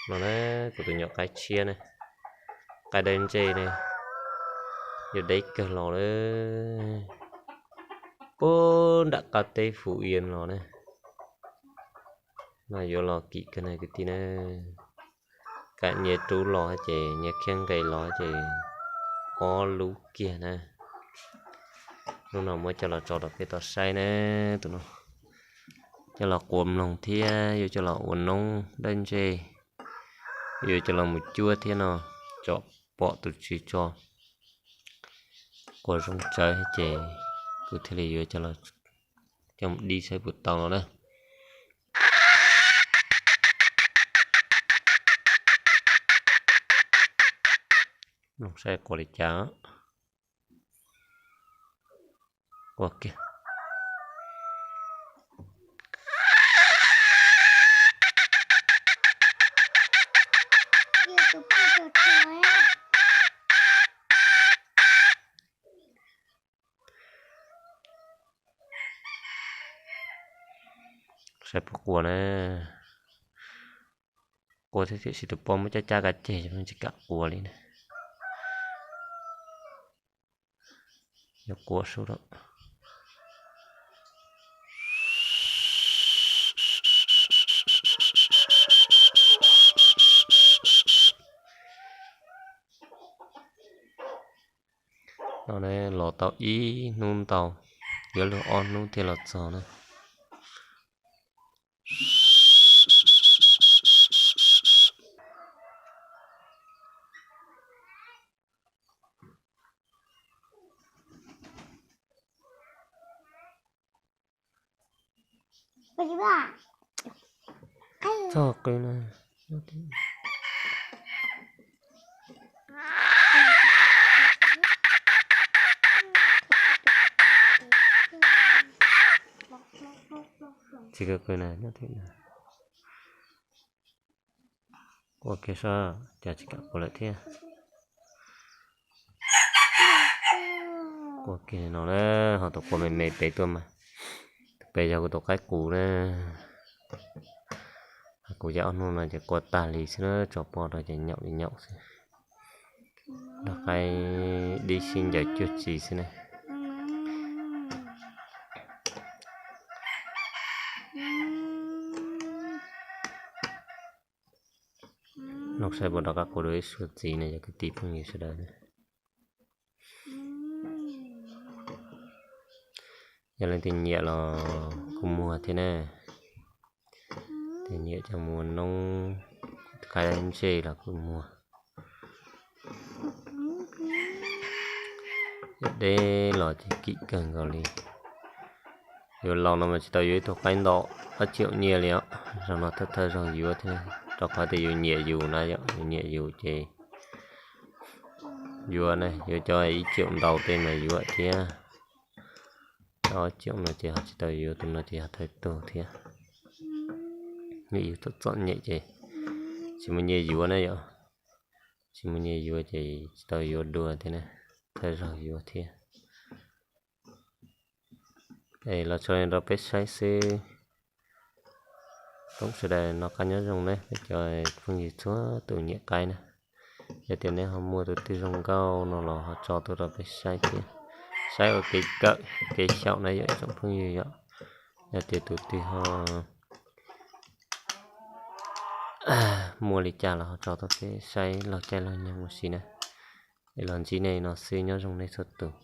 No na, kuv tus nyuam qaib tshiab ne, qaib dawb ntsej ne, yuav deb kawg los lawm. Puag nram qab teb Fuv Iab los ne, no yuav los kim kawg na kwv tij na. Kam nyias rub los ces nyias khiav nqes los ces ob lub kiag na. Hnub no muab coj los tso rau peb tau saib na, tus no coj los quav mloog thiab yuav coj los ua noob dawb ntsej, yuav coj los mus cuab thiab no, tsom pom tus tswv tso quav zoo tsawv ces kuv thiaj li yuav coj mus dib saib puas tau no na. Mloog saib quav li cas. Quav kiag. Saib puas quav na. Quav thiab tiam sis tus poj muab cab cab kav ceg, tsis kam quav li na. Yuav quav sub lawm. No ne, los tau ib hnub ntau, yuav luag ob hnub thiaj los txog na. Txog qw na. Txiv kawg kawg na, nyob tim na. Ua kiag saib, cas tsis kam quav lawm thiab. Ua kiag no na, ho tus quav me me pem tuaj mas, tus pem yog kuv tus qaib qus na. Kuv cov ob hnub no ces quav tag li xwb na, tso poj rau ces nyaum li nyaum xwb. Nrog qaib dib sib ncaws cuag tsi xwb ne. Noj saib puas rov qab quav dua ib suab txiv ne yog kwv tij phooj ywg sawv daws. Yog leej twg nyiam los kuj muag thiab na. Tus nyiam coj mus ua noob, qaib ntsej los kuj muag. Deb los ces kim kawg nkaus li. Yuav laus no mas tsis tau yuav ib tug qaib ntau, ob tsiaum nyiaj li os. Zaum no thawj thawj zaug yuav thiab, rau qhov tias yus nyiam yus na yom, yus nyiam yus ces yuav na, yuav cov ib tsiaum ntau tej mas yuav thiab. Cov ob tsiaum no ces ho tsis tau yuav, tus no ces yog thawj tug thiab. Yus txom txom nyem ces tsis muaj nyiaj yuav na yom. Tsis muaj nyiaj yuav ces tsis tau yuav dua thiab na, thawj zaug yuav thiab. Es los tso rau peb saib xwb. Thov sawv daws noj qab nyob zoo na peb cov phooj ywg txhua tus nyiam qaib na. Yog tias nej ho muaj tus twg zoo nkauj no los ho tso tuaj rau peb saib thiab. Saib ua kev kawm kev xyaum na yom ib tsoom phooj ywg yom. Yog tias tus twg ho muaj li cas los ho tso tuaj peb saib laug caij laug nyoog ua si na. Es los ntsib nej no xwb, nyob zoo nej txhua tus.